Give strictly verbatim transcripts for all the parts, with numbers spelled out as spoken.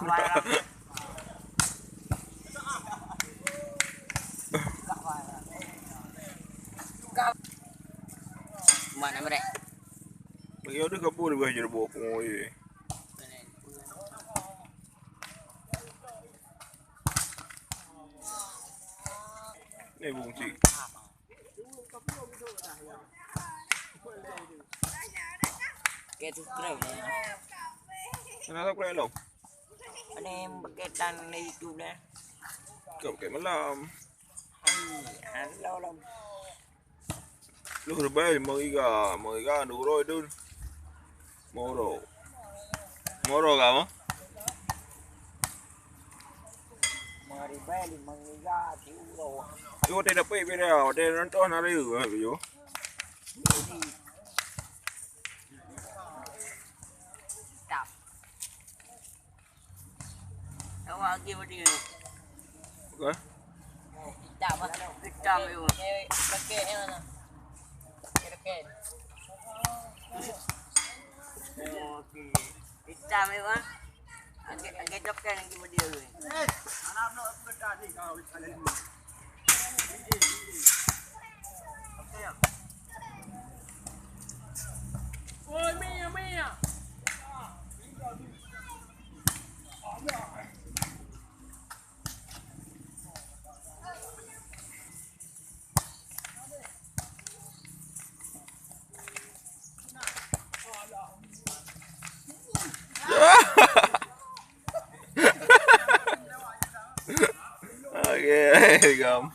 Mak nak merek. Bagi order ke apa dia buat jeruk pun, oi. Ni bungsi. Oke, subscribe ya. Kenapa aku lelong? Ada yang pakai tan di YouTube dah. Kau pakai malam. Hai, halo, Lam. Lu rebai, meuiga, meuiga, nuroi tu. Moro. Moro ka mo? Meurebai, meuiga, tiro. Yo, teh dapet beda, teh nonton hari tu, yo. Tap. Awak lagi berdiri. Okey. Hitam lah. Hitam tu. Pakai yang mana? Pakai. Okey. Hitam tu ah. Lagi, lagi doktor lagi berdiri. Oi, Mia, Mia. Okey, gam.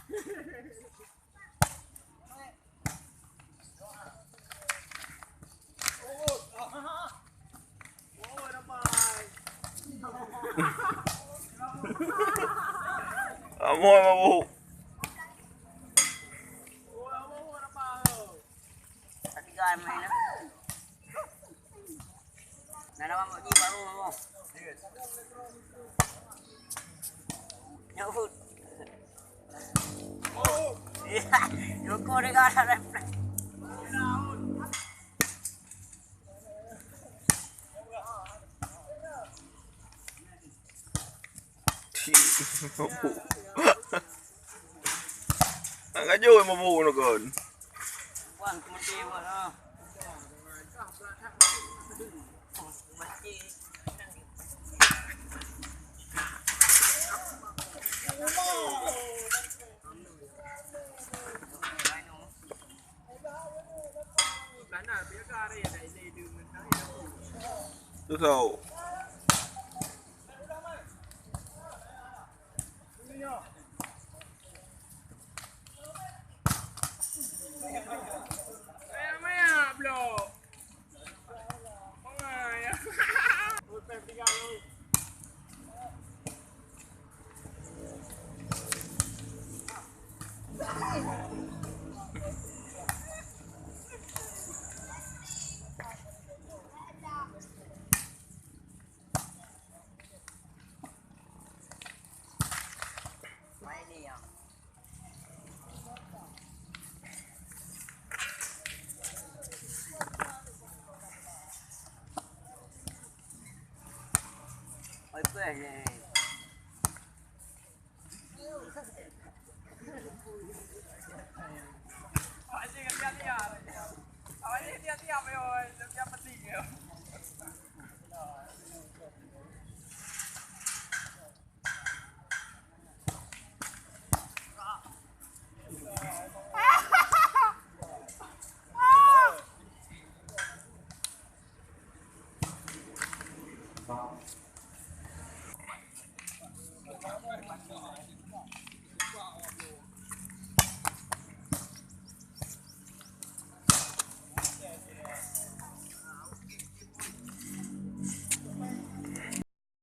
Amoy mabuk. Nah, nama Mak Ji baru, baru. Nyebut. Joko dengan refleks. Mabuk. Nak kajut mabuk tu kan. Wan, kemudian, ah. Susah.